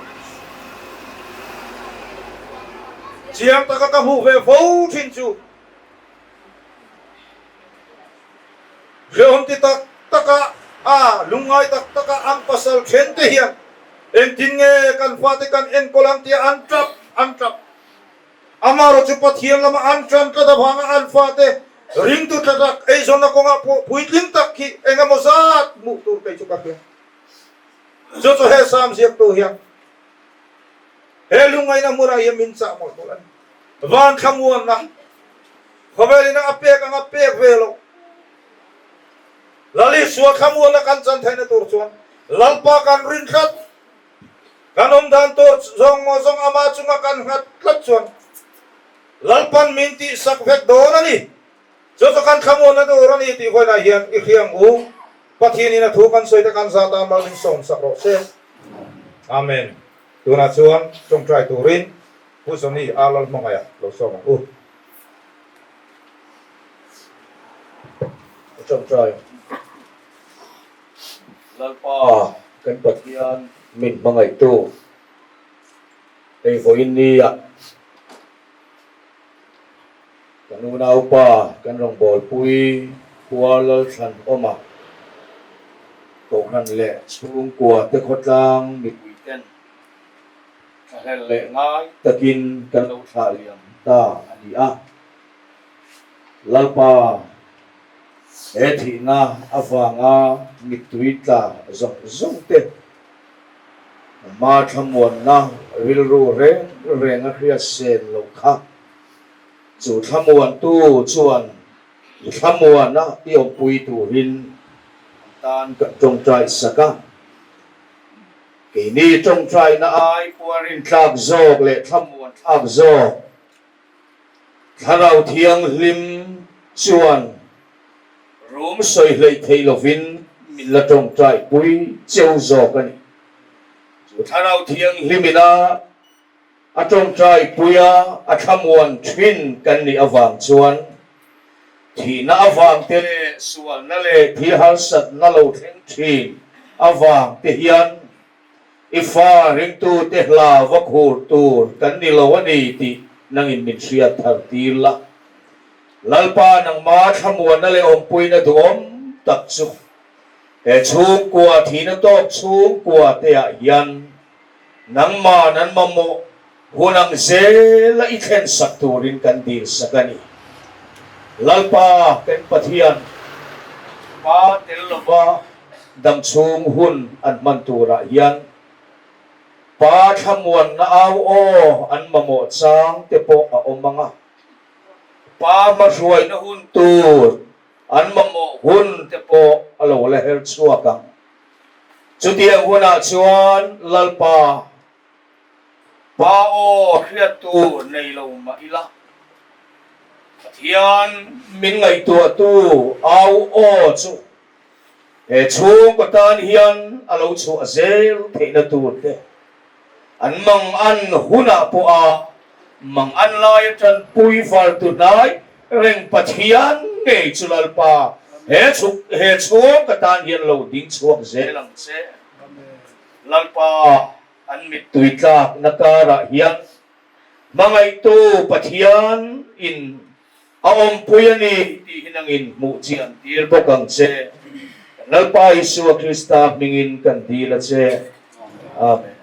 Speaker 2: chiang taka ka hmuh ve fo thin chu hrehawm ti tak taka a lungngai tak taka an pasal then te hian engtin nge kan fate kan enkawl ang tia an tap an tap. Amaherawh chu Pathian lama an tan tlat avanga an fate ringtu tla tak eizawnna kawngah pawh puitling tak hi eng emaw zat hmuh tur kei chu ka hria. Chu chu he Psalm ziaktu hian he lungngaihna hmunah hian min chah mawlh mawlh a ni. Van thlamuanna khawvelin a pek anga pek ve loh Lal Isua thlamuanna kan chan theihna tur chuan Lalpa kan rin tlat. Kan awm dan tur zawng maw zawng ama chunga kan nghat tlat chuan Lalpan min tihsak vek dawn a ni. Chu chu kan thlamuanna tur a ni tih vawiinah hian i hriang u. Pathianin a thu kan sawi te kan zat a mal min sawmsak rawh se. Amen. Tunah chuan tawngtai turin Pu Johnny a Lalhmangaih lo sawm ang u.
Speaker 4: Tawngtai. Lalpa kan Pathian min hmangaihtu hei vawiin nia Kan unaupa kan rawngbawlpui Pua Lalthlanawma Kohhran leh chhungkua te khawtlang mipui ten thlahlel leh ngai takin kan lo thlah liam ta a ni a. Lalpa he thihna avanga mittui tla zawng zawng te ma thlamuanna rilru reng reng a hriat sen loh kha. Chu thlamuantu chuan i thlamuana i awmpui turin an tan kan tawngtai sak a. Keini tawngtaina ai pawh rintlak zawk leh thlamuan thlak zawk Thlarau Thianghlim chuan rum sawi hleih theih lovin min la tawngtai pui cheu zawk a ni. Chu Thlarau Thianghlim ina A tawngtai puia a thlamuan thin kan nih avang chuan thihna avang te leh sualna leh thil harsatna lo thleng thin avang te hian i fa ringtute hla va khur tur kan ni lo a ni tih nangin min hriat thar tir la. Lalpa nangma thlamuanna leh awmpuina duhawm tak chu he chhungkua thihna tawk chhungkua te ah hian Nangmah nan mamawh hun ang zela i thlen sak turin kan dil sak a ni. Lalpa kan Pathian pa tel lova damchhung hun an hman turah hian Pa thlamuanna au aw an mamawh chang te pawh a awm ang a, Pa hmahruaina hun tur an mamawh hun te pawh a lo la her chhuak ang. Chutiang hunah chuan Lalpa, Pa aw hriat tur nei lo mah ila, Pathian min ngaihtuahtu au aw chu he chhungkaw tan hian a lo chhuah zel theihna tur te, an mang an hunah pawha mang an lai atanpui vartu hnai Reng Pathian ngei chu Lalpa he chhuk he chhung ka tan hian lo ding chhuak zel ang che. Lalpa an mittui tlakna karah hian hmangaihtu Pathian in a awmpui a ni tih hi nangin hmuh chian tir bawk ang che. Kan Lalpa Isua Krista hmingin kan dil a che. Amen.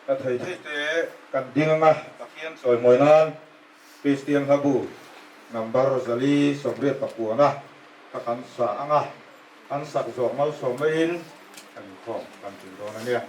Speaker 2: Ka thei thei te kan ding anga Pathian chawimawi nan Kristian hlabu number 489 kha kan sa anga an sak zawh malsawm maiin kan inkhawm kan tum dawn a nia.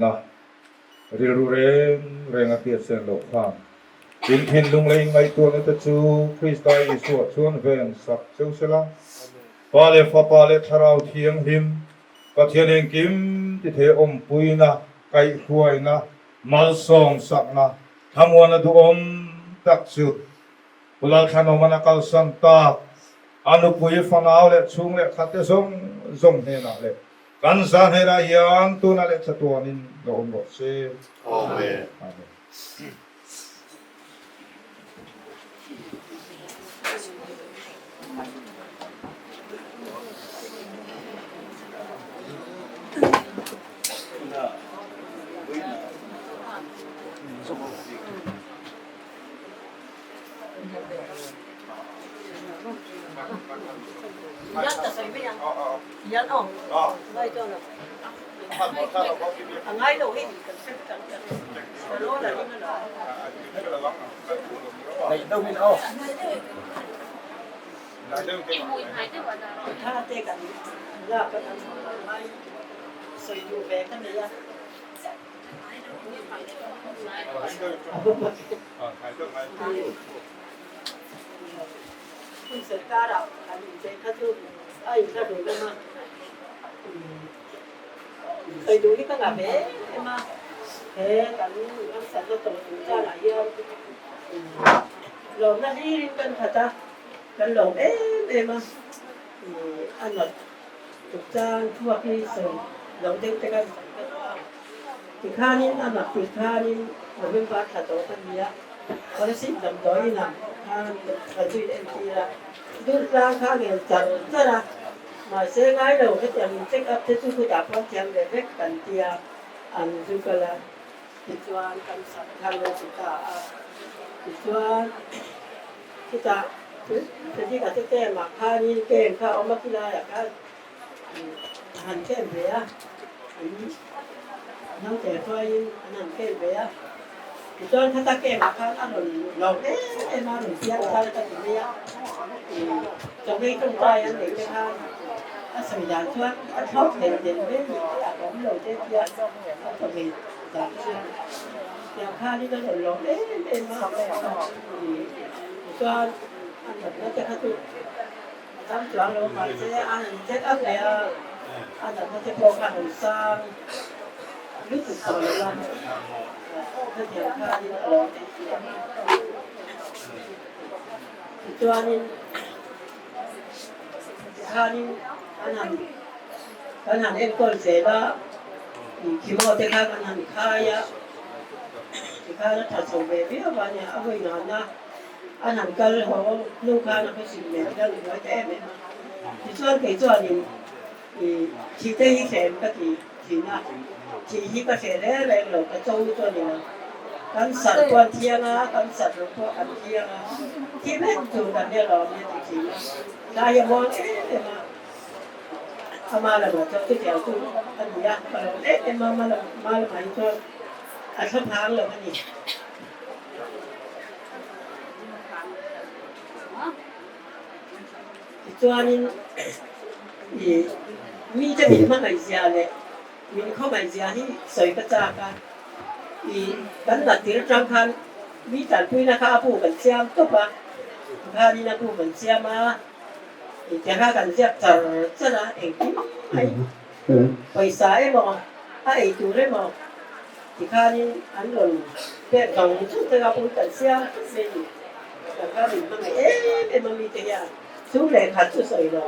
Speaker 2: Na rilru reng reng a hriat sen loh khan in thinlung leh inngaihtuahna te chu Krista Isua chuan ven sak cheu sela. Pa leh Fapa leh Thlarau Thianghlim, Pathian engkim ti thei awmpuina, kaihhruaina, malsawm sakna, thlamuana duhawm tak chu Pu Lalthlanawman a kalsan tak a nupui fanau leh chhung leh khat te zawng zawng hnenah leh Kan za hnenah hian tunah leh chatuanin lo awm rawh se.
Speaker 5: Amen.
Speaker 2: Amen.
Speaker 6: Tikhanin a mak tikhanin November thla tawh ka ni a, Kolasib damdawiin ah khan ka zui entir a, Durtlang kha a ngel char char a, mahse ngai lo hetiang in check up te chu khutah pawh thiam ve vek kan tia an zu kal a, tichuan kan sak khan lo ti ta a, tichuan chutah Frederick-a te camp ah khanin camp kha a awm a khilaiah khan A han ken ve a, an naute hruaiin an han ken ve a. Tichuan khata camp-ah khan a rawn lawm em em a, a rawn piang thar ka ti mai a. Chawngei tawngtai an neih te khan a sawi dan chuan a thlawk del del mai a ni te, a awm lo te tia a chawngei dan chuan tiang khanin a rawn lawm em em a. Tichuan a natna te kha chu A dam chuang lo mahse a han check up leh a, a natna te pawh kha han sang lutuk tawh lo a, hetiang khanin a lo ti a. Tichuanin tikhanin an han kan han enkawl zel a, chemo te kha kan han khai a, tikhan a tha chho ve viau a nia, a hawi nana. An han kal haw hnu khan a khawsik nen khan a buai ta em em a. Tichuan kei chuanin i thih te hi hrem ka ti thin a, thih hi ka hreh reng reng lo, ka cho chu a ni lo. Kan sar pawh an thiang a, kan sar lo pawh an thiang a, thi vek tur kan nia lo nia ti thin a. Tlai a muang em em a, ama lamah chuan chutiang chu a ni a, ka lo em em a, ama lamah hi chuan a thlaphang lo a ni. Tichuanin i mite min hmangaihzia leh min khawngaihzia hi sawi ka chak a, i kan nat tir atang khan mi tanpuina kha a bu kan siam tawp a, tikhanin a bu kan siam a, i tiangkha kan ziak char char a, engkim mai pawisa emaw a ei tur emaw Tikhanin an rawn pek vang chung te kha pawh kan siam tlat mai a ni. Kan kha min hmangaih em em a mite hian chu lehkha chu sawi lo.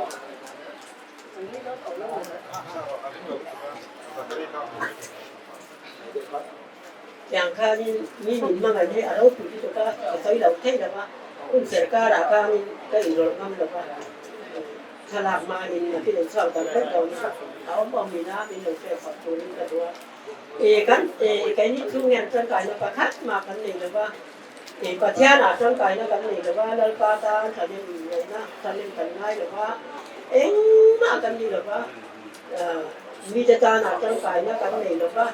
Speaker 6: Tiang khanin mi min hmangaih hi a ropui lutuk a, ka sawi lo thei lo va, hun serkarah khanin ka inrawlh ngam lo va. Thlalak hmain nakin an chhuak dang vek dawn a, a awm awmin a min lo pek fak turin ka duh a. E kan e keini chung hian tangkaina pakhat mah kan nei lo va, e Pathianah tangkaina kan nei lo va, Lalpa tan thahnem ngaihna thahnem kan ngai lo va, engmah kan ni lo va, mite tanah tangkaina kan nei lo va,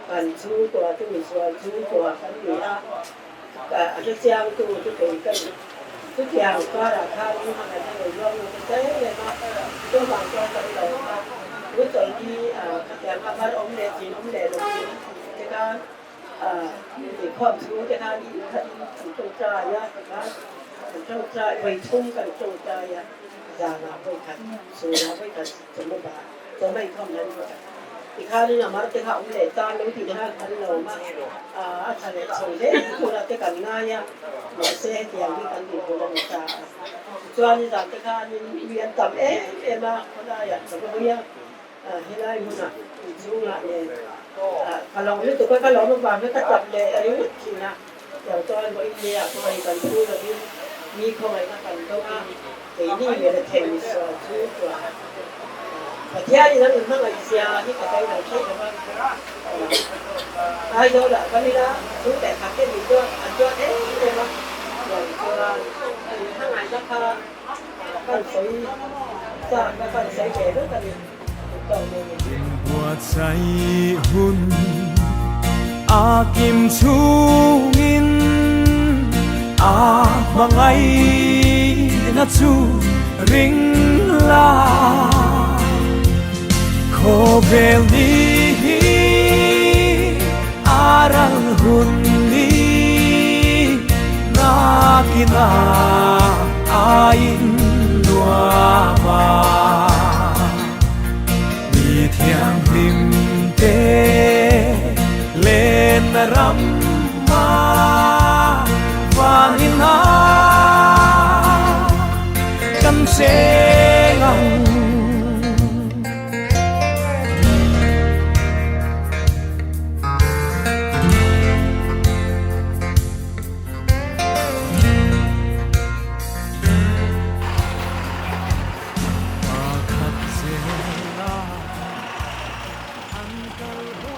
Speaker 6: kan chhungkua chu misual chhungkua kan ni a, a hrechiangtu chu kei ka ni. Chutiang karah khan hmangaihna rawn luang lut ta em em a, chuvang chuan kan lo a. Tun chawlhni khatiang a mar awm leh chin awm leh lo chin te khan inkhawm chhung te khan in khat in kan tawngtai a, tikhan kan tawngtai vawi thum kan tawngtai a, zanah vawi khat, chhunah vawi khat, chawhma bah chawhma inkhawm nan vawi khat. Tikhanin a mar te kha awm leh tan lo tih khan kan lawm a, a tha leh chho hle turah te kan ngai a, mahse hetiang hi kan dinhmun a ni ta a. Tichuan nizan te khanin mi an tam em em a, khawlaiah ka va hawi a, helai hmunah inchhungah nen ka lawm lutuk a, ka lawm avang hian ka tap leh ringawt thin a, tiang chuan vawiin lehah pawh hei kan thu lovin mi khawngaihna kan dawng a, keini leh thei misual chu chuan Pathianin an inhmangaih zia hi ka sawi lo theih lo va, Aizawlah kal ila chu leh khat te min chuan an chuan em em a, tiang chuan an inhmangaihna kha kan sawi chak a, kan sawi ve vek a ni tawk mai ni.
Speaker 1: Inbuatsaih hun a kim chhungin a hmangaihna chu ring la. Khawvel ni hi a ral hun ni nakina a in nuam a. Mi thianghlim te len ram a vanin a kan cheng ang. Pakhat zela an kal ho.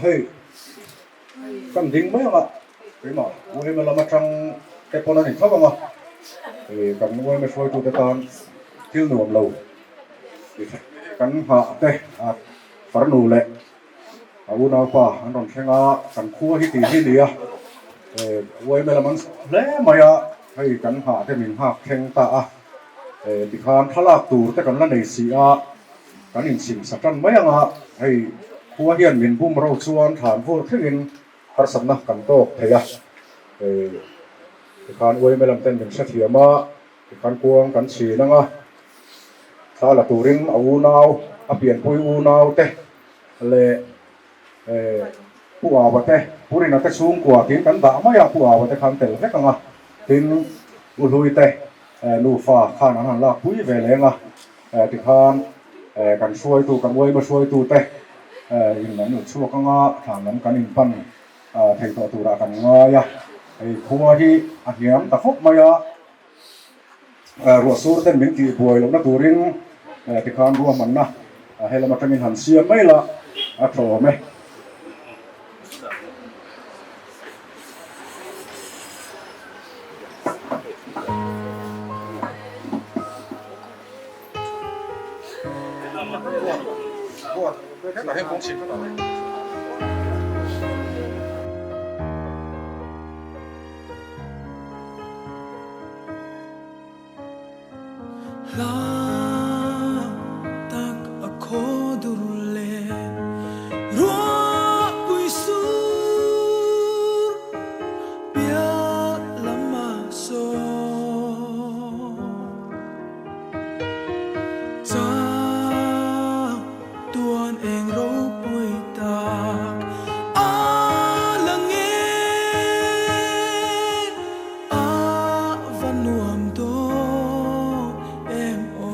Speaker 2: Hei kan ding mai anga keimah UMA lam atang te pawn a ni tho ang a, kan UMA hruaitute tan thil nuam lo kan nghah te farnu leh a unaupa an rawn thleng a, kan khua hi tih hi ni a, UMA lam an hle mai a, hei kan nghah te min nghak thleng ta a, tikhan thlalak tur te kan la nei si a. Kan inchhim sa tan mai anga hei khua hian min bum ro chuan thlan vur thlengin harsatna kan tawk thei a, tikhan uaime lam ten min hrethiam a, tikhan kuang kan chhin anga thla la turin a unau, a pianpui unau te leh Pu Awa te, Pu Rina te chhungkua tiin kan dah mai a, Pu Awa te khan tel vek anga tin U Hlui te nufa khan an han lakpui ve leng a. Tikhan kan hruaitu, kan uaima hruaitu te in an chhuak anga thlan lam kan inpan thei tawh turah kan ngai a. Hei khua hi a hniam ta khawp mai a, ruah sur ten min tihbuai lohna turin tikhan ruahmanna helam atangin han siam mai la a tha awm e.
Speaker 1: Hla tak a khaw dur leh ruahpui sur piah lamah sawn chang tuan eng ropui tak a lang e. A va nuam dawn em aw.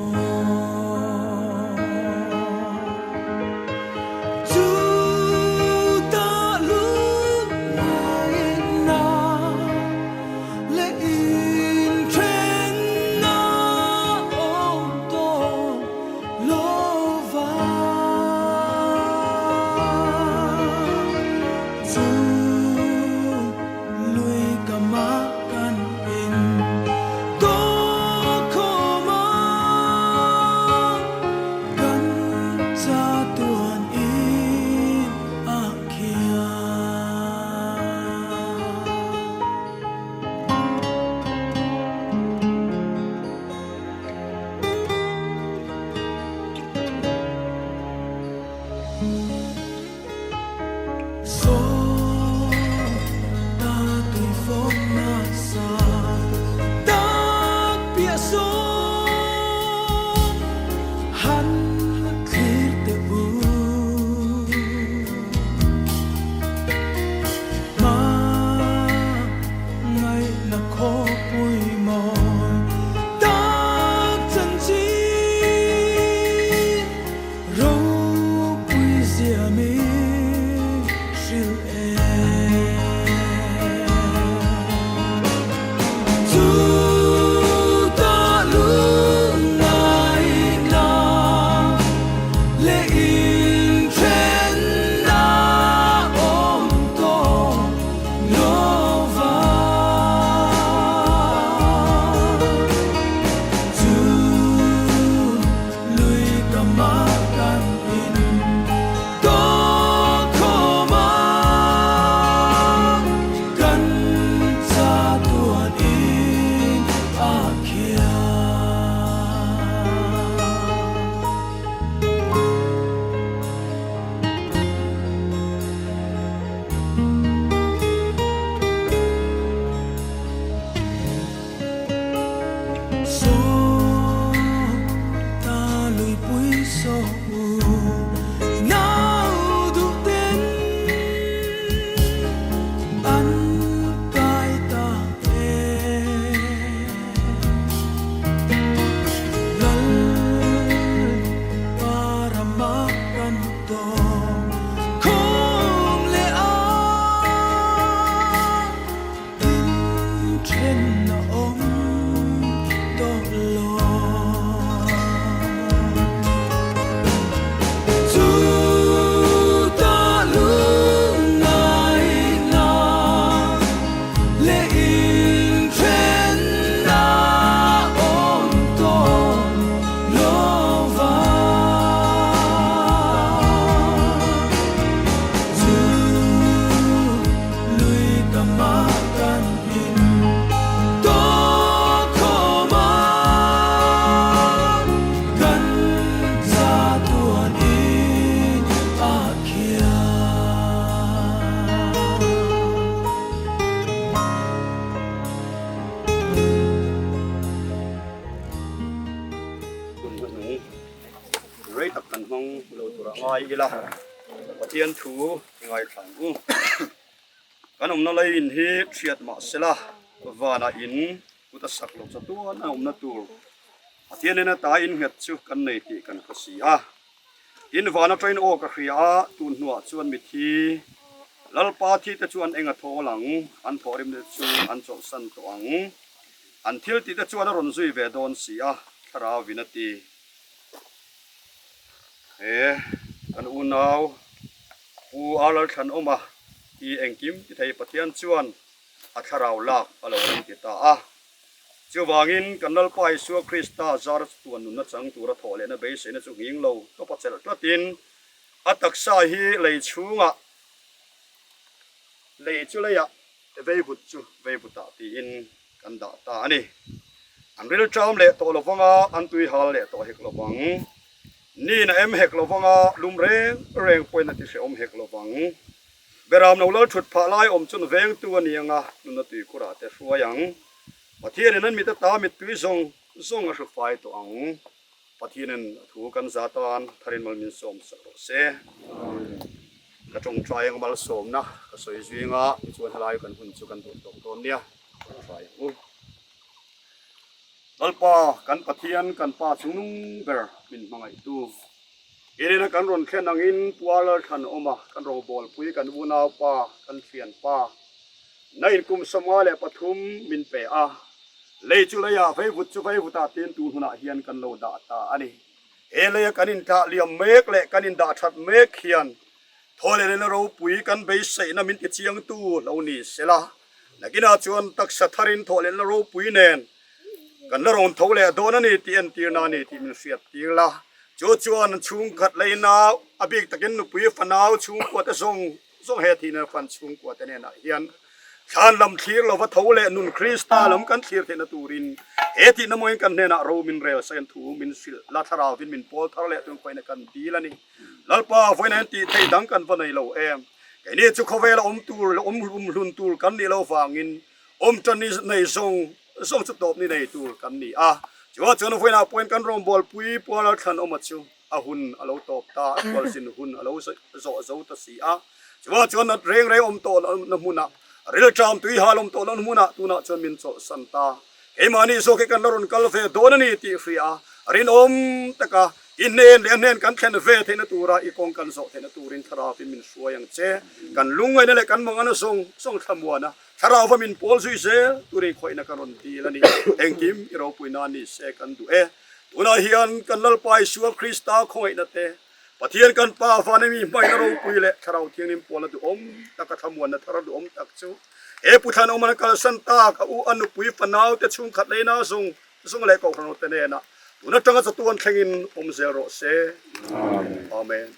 Speaker 1: in tawk khawm a, kan chatuan in a khian.
Speaker 5: Hun hmanung rei tak kan hmang lo tur a ngai ila, Pathian thu i ngaithla ang u. Kan awmna leiin hi hriat mah sela, vanah in kut a sak lo chatuan a awmna tur Pathian nen ata innghet chu kan nei tih kan hre si a. Tin, van atangin aw ka hria a, tun hnuah chuan mithi Lalpa thi te chu an eng a thawl ang, an thawhrimna te chu an chawlhsan tawh ang. An thil tih te chuan a rawn zui ve dawn si a, Thlarau in a ti. He kan unau Pu Arlalthlanawma hi engkim ti thei Pathian chuan a thlarau lak a lo rem ti ta a. Chuvangin kan Lalpa Isua Krista zar tuan nunna chang tura thawh lehna beiseina chu nghing lo tawp a chelh tlatin a taksa hi lei chhungah lei chu leiah Veivut chu veivutah tiin kan dah ta a ni. An rilṭam leh tawh lo vang a, an tui hal leh tawh hek lo vang. Niin a em hek lo vang a, lum reng reng pawhin a ti hrehawm hek lo vang. Beram lo lal ṭhut phah lai awm chun vengtu a ni ang a, nuna tuikhurah te hruai ang. Pathianin an mit ata mittui zawng zawng a hru fai tawh ang. Pathianin a thu kan za tan tharin mal min sawm sak rawh se. Ka tawngtai ang malsawmna ka sawi zinga tichuan helai kan hun chu kan duh tawk dawn nia tawngtai ang u. Lalpa kan Pathian kan Pa chungnung ber min hmangaihtu. I nena kan rawn thlen angin Puar Lalthlan awma kan rawbawlpui kan unaupa kan thianpa Na in kum 53 min pe a, lei chu leiah veivut chu veivutah tin tu hnunah hian kan lo dah ta a ni. He leia kan intlah liam mek leh kan indah that mek hian thawhlelena ropui kan beiseihna min tichiangtu lo ni sela, nakinah chuan taksa tharin thawhlelna ropui nen kan la rawn tho leh dawn a ni tih entirna a ni tih min hriat tir la. Chu chuan chhungkhat leina a bik takin nupui fanau chhungkuate zawng Zawng he thihna fan chhungkua te hnenah hian thlan lam thlir lova tho leh nun Krista lam kan thlir theihna turin he thihna mawiin kan hnenah ro min rel sain thu min hrilh la thlarauvin min pawl thar leh tun khawiin kan dil a ni. Lalpa vawiin hian tih theih dang kan va nei lo em? Keini chu khawvela awm tur leh awm hlum hlun tur kan nih loh vangin awm tan ni nei zawng zawng chu tawp ni nei tur kan ni a. Chuvang chuan vawiinah pawhin kan rawngbawlpui puala thlan awma chu A hun a lo tawp ta, a khualzin hun a lo zawh zo ta si a. Chuvang chuan nat reng reng awm tawh lohna hmunah, rilṭam tui hal awm tawh lohna hmunah tunah chuan min chawlhsan ta. Keimahni zawk hi kan la rawn kal ve dawn a ni tih hria a, rinawm taka i hnen leh a hnen kan thlen ve theihna tura i kawng kan zawh theihna turin Thlarauin min hruai ang che. Kan lungngaihna leh kan mangana zawng zawng thlamuana Thlarauva min pawl zui zel turin khawihna kan rawn dil a ni. Engkim i ropui nan ni se kan duh e. Tunah hian kan Lalpa Isua Krista khawngaihna te, Pathian kan Pa vana mi hmaina ropui leh Thlarau Thianghlim pawlna duhawm tak a thlamuanna thar duhawm tak chu he Pu Thlanawman a kalsan tak a u a nupui fanau te chhungkhat leina zawng zawng leh kohhran te hnenah tun atanga chatuan thlengin awm zel rawh se. Amen.